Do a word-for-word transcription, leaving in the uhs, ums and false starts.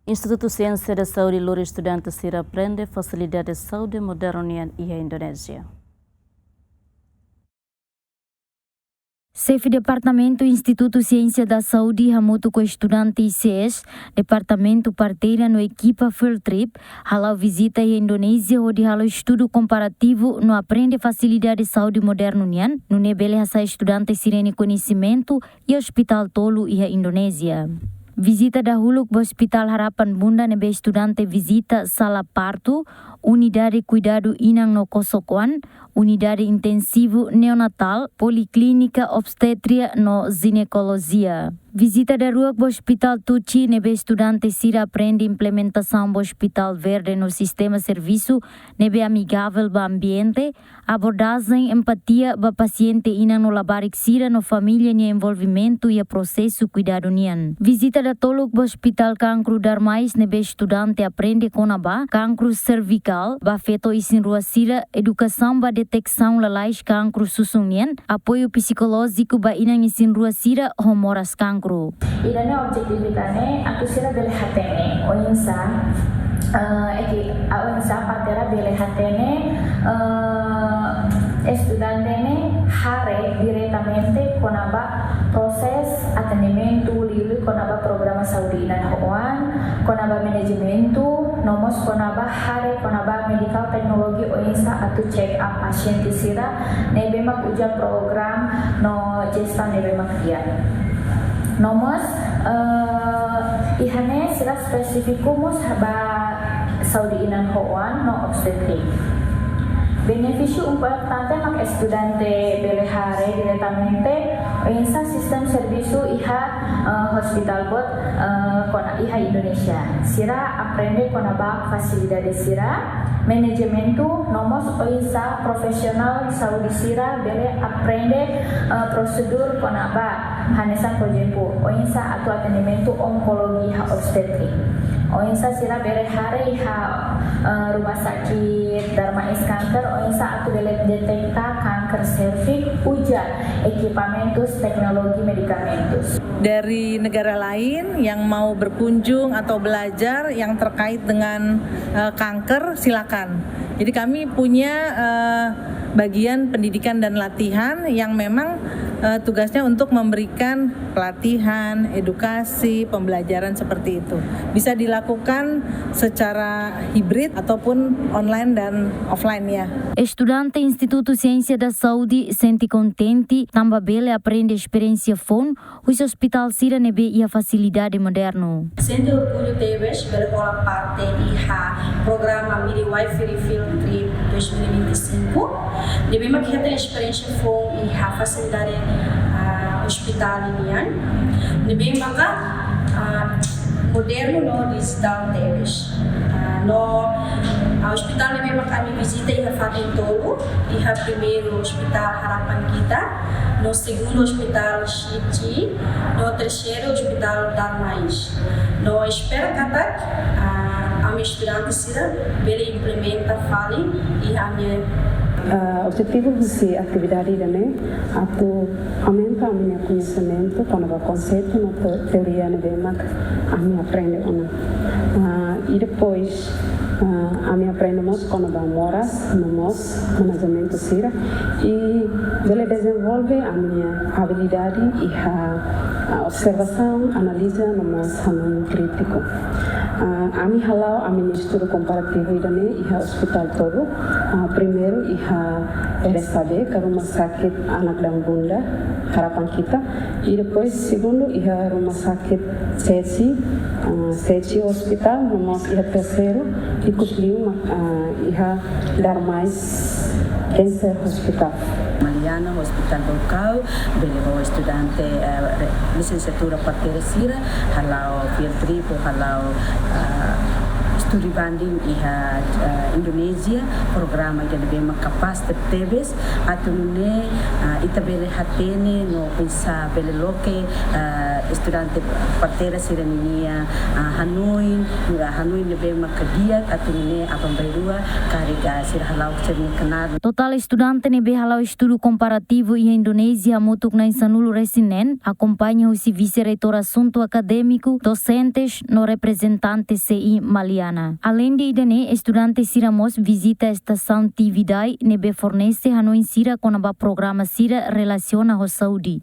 Institutu Siénsia da Saúde lori estudante sira aprende fasilidade saúde modernu nian iha Indonézia. Xefe Departamentu Institutu Siénsia da Saúde hamutuk ho estudante I C S, Departamentu Parteira no ekipa Field Trip, hala'o vizita iha Indonézia hodi halo estudu komparativu no aprende fasilidade saúde modernu nian, nune'e bele hasa'e estudante sira-nia koñesimentu iha ospitál tolu iha Indonézia. Vizita dahuluk ba Ospitál Harapan Bunda ne'ebé estudante vizita sala partu, unidade kuidadu inan no kosok-oan, unidade intensivu neonatál, poliklínika obstétria no jinekolojia. Vizita daruak ba Ospitál Tucci ne'ebé estudante sira aprende implementasaun ba ospitál verde no sistema servisu ne'ebé amigavel ba ambiente, abordajen empatia ba pasiente inan no labarik sira no família nia envolvimentu iha prosesu kuidadu nian. Vizita datoluk ba Ospitál Kankru Darmais ne'ebé estudante aprende kona-ba kankru servikál, ba feto isin-rua sira, edukasaun ba deteksaun lalais kankru susun nian, apoiu psikolójiku ba inan isin-rua sira ho moras kankru. Ida-ne'e objetivu ida-ne'e atu sira bele hatene oinsá, eh, eki, a oinsá parteira bele hatene, eh, estudante ne'e haree diretamente kona-ba prosesu atendimentu liuliu kona-ba programa saúde inan ho oan, kona-ba manajementu, no mós kona-ba haree kona-ba medical technology oinsá atu check up pasiente sira ne'ebé mak uza programa no jestaun ne'ebé mak di'ak. No mós, eh, iha ne'e sira espesífiku mós ba saúde inan ho oan no obstetrik. Benefísiu importante mak estudante bele haree diretamente oinsá sistema servisu iha, eh, ospitál boot, eh, kona iha Indonézia. Sira aprende kona-ba fasilidade sira, manajementu, no mós oinsá profisionál saúde sira bele aprende, eh, prosedur kona-ba, hanesan, por ezemplu, oinsá atu atendimentu onkologi iha obstetrik. Oinsá sira bele haree iha, eh, Rumah Sakit Darmais Kanker, oinsá atu bele deteta kanker serviks, uza ekipamentus, teknologi, medikamentus. Dari negara lain yang mau berkunjung atau belajar yang terkait dengan, eh, kanker, silakan. Jadi kami punya, eh, bagian pendidikan dan latihan yang memang, eh, tugasnya untuk memberikan pelatihan, edukasi, pembelajaran seperti itu. Bisa dilakukan secara hibrid ataupun online dan offline ya. Estudante Institutu Siénsia da Saúde sente kontente tanba bele aprende esperiénsia foun husi ospitál sira ne'ebé iha fasilidade modernu. Sente orgullu tebes bele hola parte iha programa Midwifery Field Trip dois mil e vinte e cinco. Ne'ebé mak hetan esperiénsia foun iha fasilidade, ah, ospitál nian. Ne'ebé maka, ah, modernu no dijitál tebes. Ah, no, ah, ospitál ne'ebé mak ami vizita iha fatin tolu, iha primeiru Ospitál Harapan Kita, no segundu Ospitál Shichi, no terseiru Ospitál Darmais. No espera katak, ah, ami estudante sira bele implementa fali iha ami-nia. Ah, objetivu husi atividade ida-ne'e atu aumenta ami-nia koñesimentu kona-ba konseitu no te-, teoria ne'ebé mak ami aprende ona. Ah, i depois, ah, ami aprende mós kona-ba moras, no mós manajementu sira, i bele dezenvolve ami-nia abilidade iha, ah, observasaun, analiza, no mós hanoin krítiku. Ah, ami hala'o ami-nia estudu komparativu ida-ne'e iha ospitál tolu, ah, primeiru iha R S A B, ka Rumah Sakit Anak dan Bunda Harapan Kita, i depois segundu iha Rumah Sakit Sesi, ah, Sesi Hospital, no mós iha terseiru, ikus liu mak, ah, iha Darmais Cancer Hospital. Maliana, Hospital Baucau, bele ho estudante, eh, re-, lisensiatura parteira sira, hala'o field trip, hala'o, ah, studi banding iha, ah, Indonézia, programa ida ne'ebé mak kapás tebetebes, atu nune'e, ah, ita bele hatene no oinsá bele loke, ah, Estudante parteira sira ninia, ah, hanoin, ah, hanoin ne'ebé maka di'ak atu nune'e aban-bainrua karik sira hala'o sira-nia knaar. Totál estudante ne'ebé hala'o estudu komparativu iha Indonézia hamutuk na'in-sanulu-resin-neen, akompaña husi vise-reitór asuntu akadémiku, dosentes no reprezentante C I Maliana. Aleinde ida-ne'e, estudante sira mós vizita estasaun Tividai ne'ebé fornese hanoin sira kona-ba programa sira relasiona ho saúde.